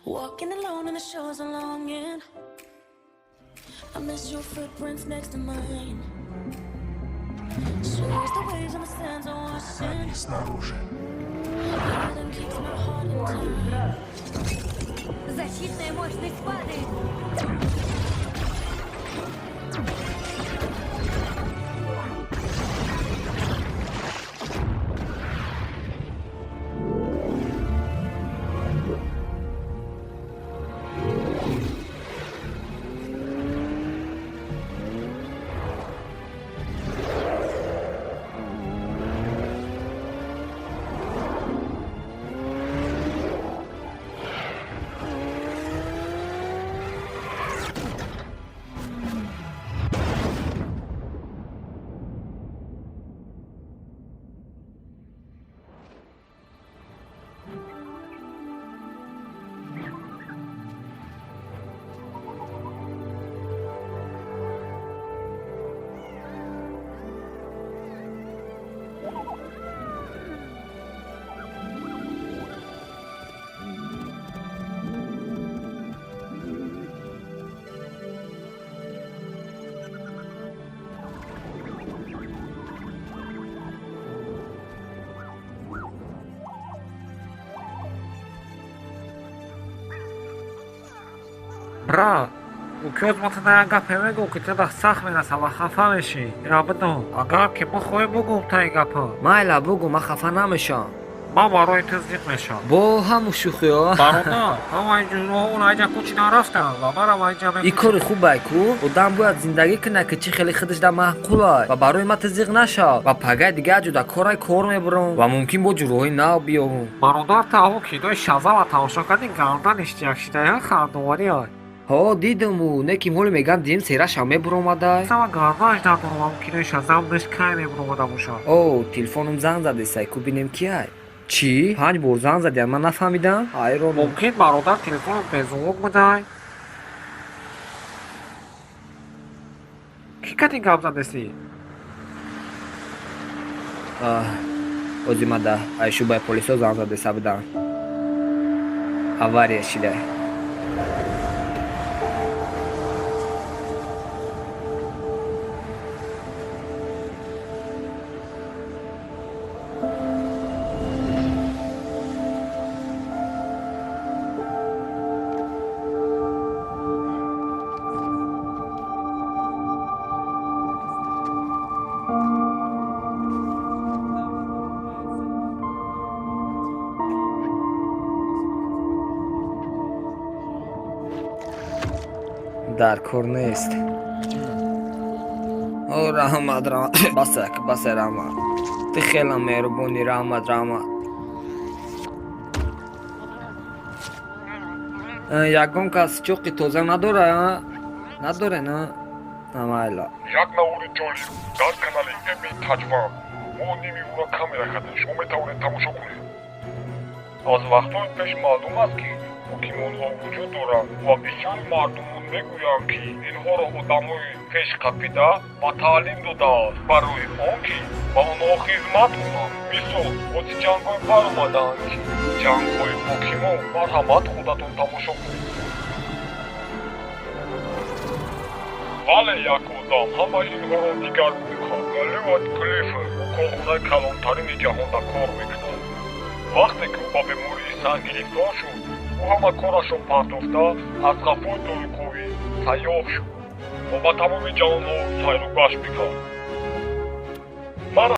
Walking alone in the shores of longing. I miss your footprints next to mine. Sure as the waves on the sands are washing. Они снаружи. Your rhythm keeps my heart in time. Защитная мощность падает. Брат, укёз ма тана як гапе мегӯм, ки тада сахт мераса ва хафа мешӣ. Ира бидон, агар ки бихоҳӣ, бугӯм та ин гапа. Майла, бугӯ, ман хафа намешавам. Ман барои ту зиқ мешавам. Бо ҳаму шӯхиҳо. Бародар, ҳамаи ҷӯроҳо айҷа кӯчидан рафтанд ва манам айҷа. Ин кори хубай ку. Одам бояд зиндагӣ кунад, ки чӣ хеле худаш да маъқулай. Ва барои ман ту зиқ нашав, ва пагай дигар ҷуда корай кор мебурам ва мумкин бо ҷӯроҳои нав биёвам. Бародар, та ҳамун кинои Шазама тамошо кардӣ? Гарданиш ҷак шидая, хандоварӣ ай. Ҳо, дидаму, не ки ҳоле мегам, дидем серашам мебуромадай. Сама гарданаш дар дорам, ҳамун кинои Шазам ниш кай мебуромада бошад. О, телефонум занг задесай ку, бинем ки ай. Чӣ, панҷ бор занг задиям, ман нафаҳмидам, ҳайрон. Мумкин, бародар, телефонат беззвук будай. Кӣ кати гап задесӣ? Ози мада ай шӯъбаи полисо занг задеса будам, авария шидай. Дар кор нест. О, раҳмат, раҳмат, басак, баса, раҳмат, ту хелам меҳрубонӣ, раҳмат, раҳмат. Ягон кас чоқи тоза надора? Надоре на, майла. Як навори ҷолиб дар канали Эми Таҷван. Мо ними ӯро камера кардем, шумо метавонед тамошо кунед. Аз вақтҳои пеш маълум аст, ки покемонҳо вуҷуд доранд ва бисёри мардумон мегӯянд, ки инҳоро одамои пешқапида ба таълим додааст барои он ки ба онҳо хизмат кунанд. Мисол, ози ҷангҳое баромадаанд, ки ҷангҳои покемон. Марҳамат, худатон тамошо кунед. Вале як одам ҳамаи инҳоро дигаргун кард. Люард Клиффорд, ӯ корхонаи калонтарини ҷаҳонда кор мекунад. Вақте ки ӯ ба бемории санг гирифтор шуд, ӯ ҳама корашро партофта, аз қафои дорукорӣ сайёҳ шуд ва ба тамоми ҷаҳонҳо сайру гашт мекард.